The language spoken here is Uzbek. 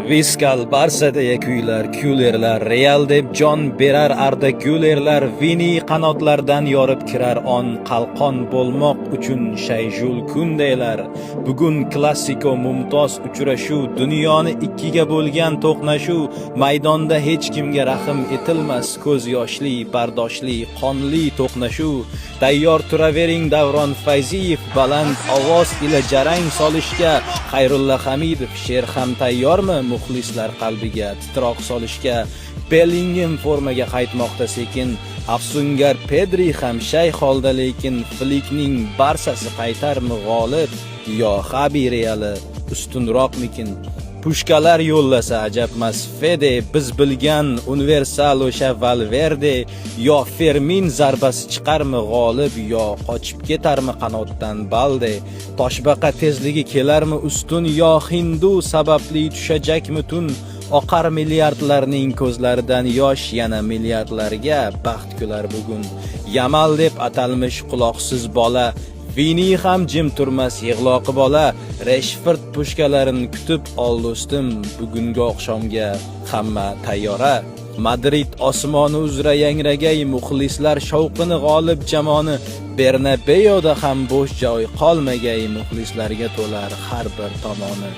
Viscal Barsa deya kuylar, kulerlar, Real deb jon berar Arda Gülerlar, Vini qanotlardan yorib kirar on, qalqon bo'lmoq uchun Shayjul Kundeylar. Bugun klassiko mumtoz uchrashuv, dunyoni ikkiga bo'lgan to'qnashuv, maydonda hech kimga rahm etilmas, ko'z yoshli, bardoshli, qonli to'qnashuv. Tayyor turavering Davron Fayziyev baland ovoz ila jarang solishga, Xayrulla Hamidov sher ham tayyormi muxlislar qalbiga titroq solishga? Bellingham formaga qaytmoqda sekin, afsungar Pedri ham shay holda, lekin Flikning Barsasi qaytarmi g'olib yo Xabi Reali ustunroqmikin? Pushkalar yo'llasa ajabmas Fede, biz bilgan universal o'sha Valverde, yo Fermin zarbasi chiqarmi g'olib yo qochib ketarmi qanotdan Balde? Toshbaqa tezligi kelarmi ustun yo hindu sababli tushajakmi tun? Oqar milliardlarning ko'zlaridan yosh, yana milliardlarga baxt kular bugun. Yamal deb atalmish quloqsiz bola, Vini ham jim turmas yig'loqi bola, Rashford pushkalarini kutib ol do'stim, bugungi oqshomga hamma tayyora. Madrid osmoni uzra yangragay muxlislar shovqini g'olib jamoni, Bernabeoda ham bo'sh joy qolmagay, muxlislarga to'lar har bir tomoni.